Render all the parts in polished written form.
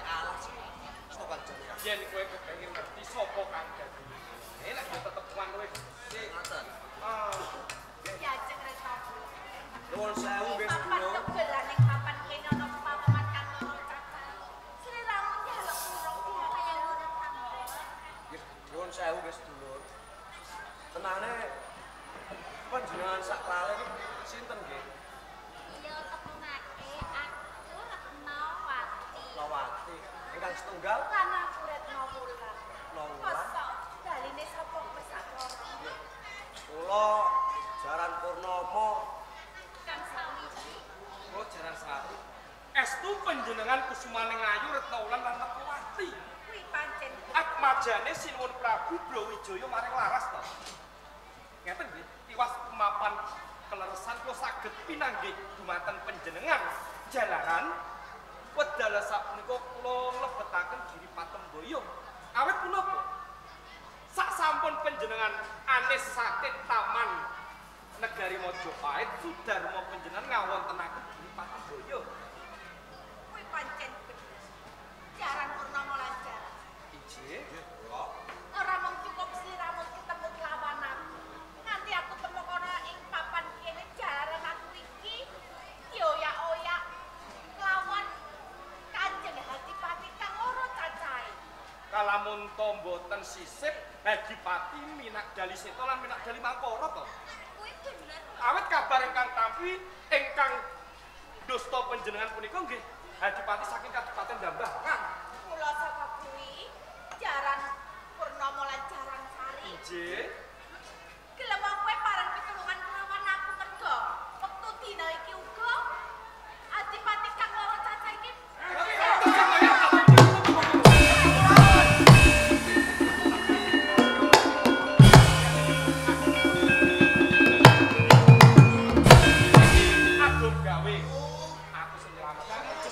alah sih. Sapa kancane? Yen kowe kepengin ngerti sapa kang dadi. Lek yo tetep tuan kowe. Ngoten. Ah. Ya ajeng Retno. Nuwun sewu nggih Papan sedulur. tegelane papan kene ana papan kang loro cacah. Sliramu njaluk urung kaya loro tambah. Nggih, nuwun sewu nggih sedulur. Tenane panjenengan sak lale iki sinten nggih? Iya tepungake aku Retnawati. Retnawati. Ingkang setunggal Lan aku Retno Wulan. Retno Wulan. Mosok daline sapa kowe sakloron? Kula Jaran Purnomo. Kang sawiji. Kula Jaran Sari. Estu panjenengan kusumaning ayu Retno Wulan lan Retnawati. Kuwi pancen Atmajane Sinuwun Prabu Brawijaya maring laras to. Ngeten nggih, tiwas mapan keleresan kula saged pinanggih dumateng panjenengan jalaran wedal sapunika kula nglebetaken Giri Patemboyo. Awit punapa? Sak sampun panjenengan anis saking taman negari Majapahit, sudarma panjenengan ngawontenaken Giri Patemboyo. Kuwi pancen bener. Jaran Purnomo lan Jaran. Inggih. Nggih, kula. Ora mung cukup sliramu ketemu kelawan aku. Nganti aku temu kono ing papan kene jaran aku iki dioyak-oyak lawan Kanjeng Adipati kang loro cacahe. Kalamun to mboten sisip Adipati Minak Dali Seta lan Minak Dali Mangkara to. Kuwi bener. Awit kabar ingkang tampi ingkang dusta panjenengan punika nggih Adipati saking Kabupaten Blambangan. Kula saka kuwi Jaran Purnomo lan Jaran Sari. Inggih. Gelem kowe pareng pitulungan kelawan aku merga wektu dina iki uga Adipati kang loro cacah iki Agung gawe. Aku sing nyelametake.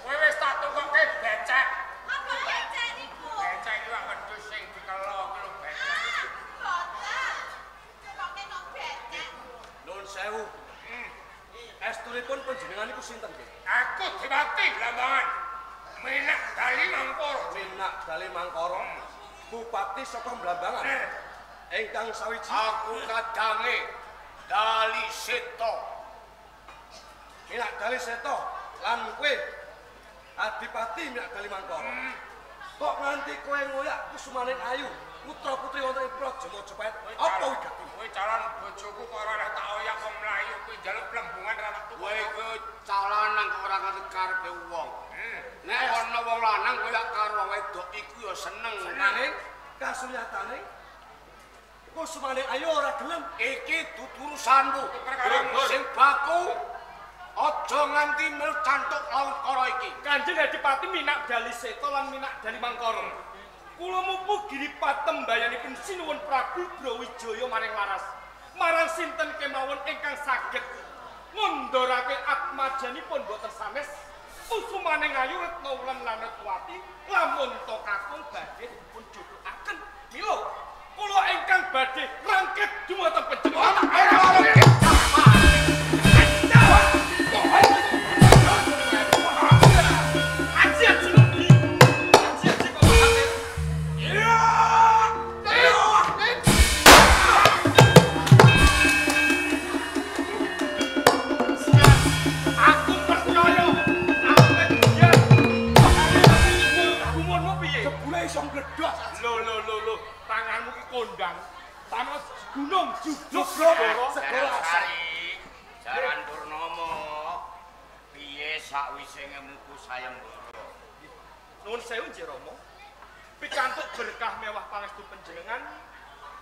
Kowe wis tak tukoke becek. Apa becek niku? Becek iki wak wedhus sing dikelo ki lho becek. Ah, boten. Tukoke kok becek. Nuwun sewu. Estunipun panjenengan niku sinten nggih? Aku Dewati Blambangan. Minak Dali Mangkara. Minak Dali Mangkara, Bupati saka Blambangan. Ingkang sawiji Aku kadange Dali Seta. Minak Dali Seta lan kowe Adipati Minak Dali Mangkara. Kok nganti kowe ngoyak kusumaning ayu putra-putri wonten ing Praja Majapahit apa wigati? Kowe calon bojoku kok ora tak oyak kok mlayu kuwi njaluk plembungan ora tak Kowe iku calon nang kok ora ngerti karepe wong. Nek ana wong lanang kowe lak karo wong wedok iku ya seneng. Nanging kasunyatane kusumaning ayu ora gelem. Iki dudu urusanmu. Sing baku aja nganti melu cantuk lawan kara iki. Kanjeng Adipati Minak Dali Seta lan Minak Dali Mangkara. Kula mupu Giri Patembayanipun Sinuwun Prabu Brawijaya maring laras. Marang sinten kemawon ingkang saged ngundurake atmajanipun boten sanes kusumaning ayu Retno Wulan lan Retnawati lamun to kakung badhe dipun jodohaken. Mila kula ingkang badhe rangket dumateng panjenengan. Aku percaya. Gumunmu piye? Jebule iso ngledhos. Lho lho lho lho, tanganmu ki kondang. Tanah gunung jubluk Segara. Jaran Sari, Jaran Purnomo. Piye sakwise ngemuku sayembara? Nuwun sewu nggih Rama. Pikantuk berkah mewah pangestu panjenengan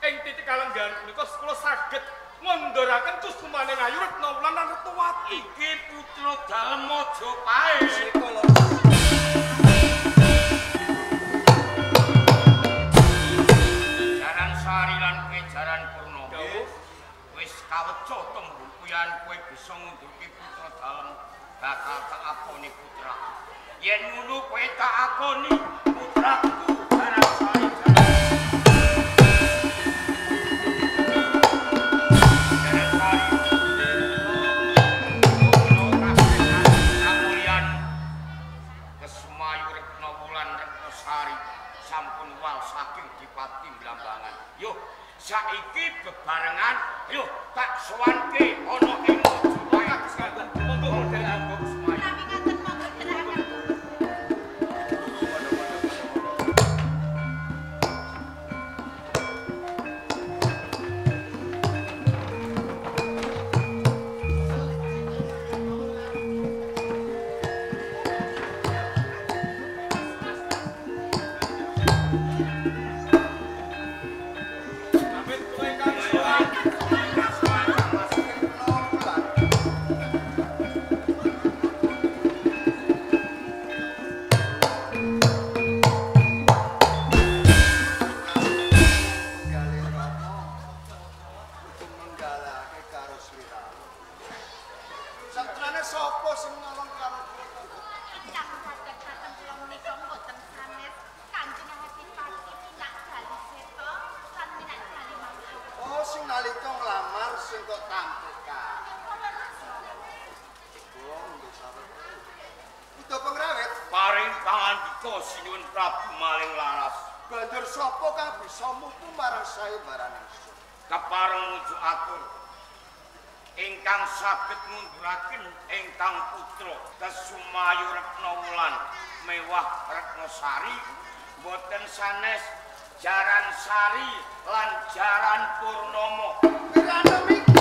ing titik kalenggahan punika kula saged ngunduraken kusumaning ayu Retno Wulan lan Retnawati. Iki putra dalem Majapahit. Seka Jaran Sari lan kowe Jaran Purnomo. Dawuh. Wis kaweca tembungku yen kowe bisa ngundurke putra dalem bakal tak akoni putraku. Yen ngono kowe tak akoni putraku Jaran Sari. Jaran Sari. Ngono kabeh kamulyan Sampun wal saking Dipati Blambangan. Yo saiki bebarengan yo tak sowanke ana ing Majapahit. Monggo dherekaken Kusmaya. Menawi ngaten monggo dherekaken. Amit kula ingkang sowan. Galih Rama kudu menggalake karo sliramu. Satrane sapa sing nyolong karo kowe? Ingkang saged dhateng kula menika mboten sanes Kanjeng Adipati Minak Dali Seta lan Minak Dali Mangkara. Oh, sing nalika nglamar sing kok tampik kae. Wong nggih sawet. Kudu pengrawit, Paring pangandika Sinuwun Prabu Maling Laras. banjur sapa kang bisa mupu marang sayembaran ingsun? Kepareng muju atur ingkang saged ngunduraken ingkang putra Kesumayu Retna Wulan mewah Retnasari boten sanes Jaran Sari lan Jaran Purnomo. Wirane iki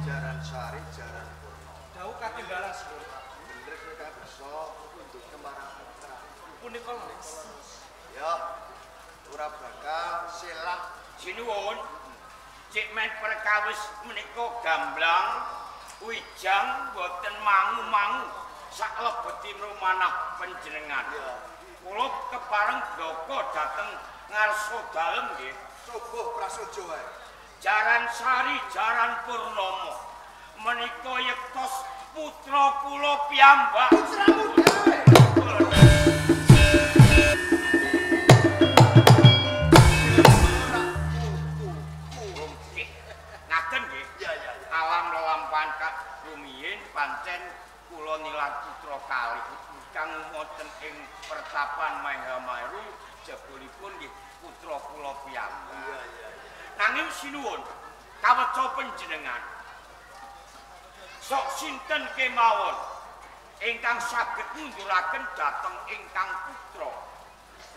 Jaran Sari, Jaran Purnomo. Dawuh katimbalan Sinuwun Prabu. Bener kowe kang bisa ngundurke marang putra. Punika leres. Ya, ora bakal selah. Sinuwun, cik men perkawis menika gamblang wijang boten mangu-mangu saklebeti rumanah panjenengan. Ya, Kula kepareng bloko dhateng ngarsa dalem nggih. subuh prasaja wae. Jaran Sari, Jaran Purnomo menika yektos putra kula piyambak. Putramu dhewe. Ora putuku. Nggih. Ngaten nggih. Ya, ya, ya. Alam lelampahan kak rumiyin pancen kula nilar putra kalih kang wonten ing pertapan Mahameru jebulipun nggih putra kula piyambak. Iya, iya, iya. Nanging sinuwun kaweca panjenengan. Sok sinten kemawon ingkang saged ngunduraken dhateng ingkang putra.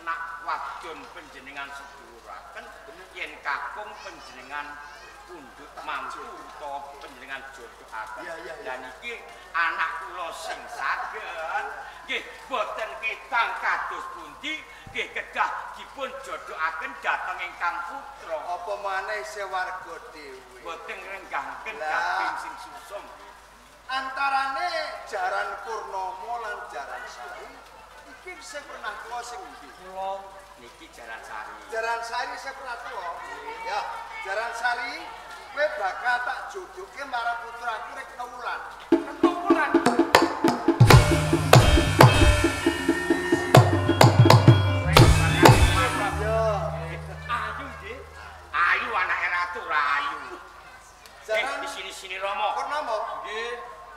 Nak wadon panjenengan seduluraken yen kakung panjenengan pundhut mantu utawa panjenengan jodohaken. Iya, iya, iya. Lah niki anak kula sing saged nggih boten ketang kados pundi nggih kedah dipun jodohaken dhateng ingkang putra. Apa maneh isih warga dhewe? Boten ngrenggangaken Lah. daging sing susung. Antarane Jaran Purnomo lan Jaran Sari iki sing pernah tuwa sing endi? Kula Niki Jaran Sari. Jaran Sari sing pernah tuwa. Ya, Jaran Sari kowe bakal tak jodohke marang putraku Rekna Wulan. Retna Wulan. Ya, Ayu nggih. Ayu anake ratu Rayu. Jaran Di sini-sini Romo. Purnomo, Nggih.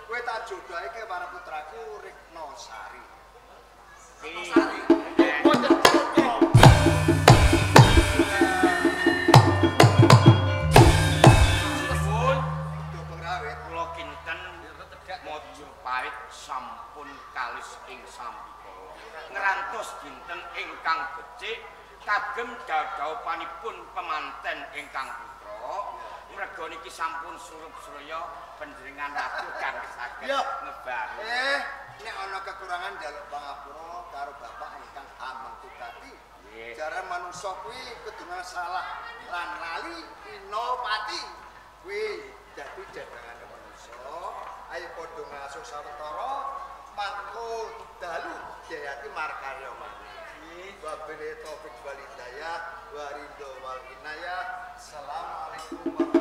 kowe tak jodohke marang putraku Rekna Sari. Sari. Mboten cukup. Sinuwun Kudu pengrawit. kula kinten Majapahit sampun kalis ing sambikala. Ngrantos dinten ingkang becik kagem dhaupanipun pemanten ingkang putra. Merga niki sampun surup surya panjenengan ratu kang saged Ya. ngebari. Nek ana kekurangan njaluk pangapura karo bapak ingkang hamengku gati. Nggih. Jaran manungsa kuwi kudungan salah lan lali inopati. Kuwi dadi jadangane manungsa. Ayo padha ngasuh sawetara mangko dalu jayati markarya maneh. Wabillahi taufik wal hidayah wa ridho wal inayah. Assalamualaikum warahmatullahi wabarakatuh.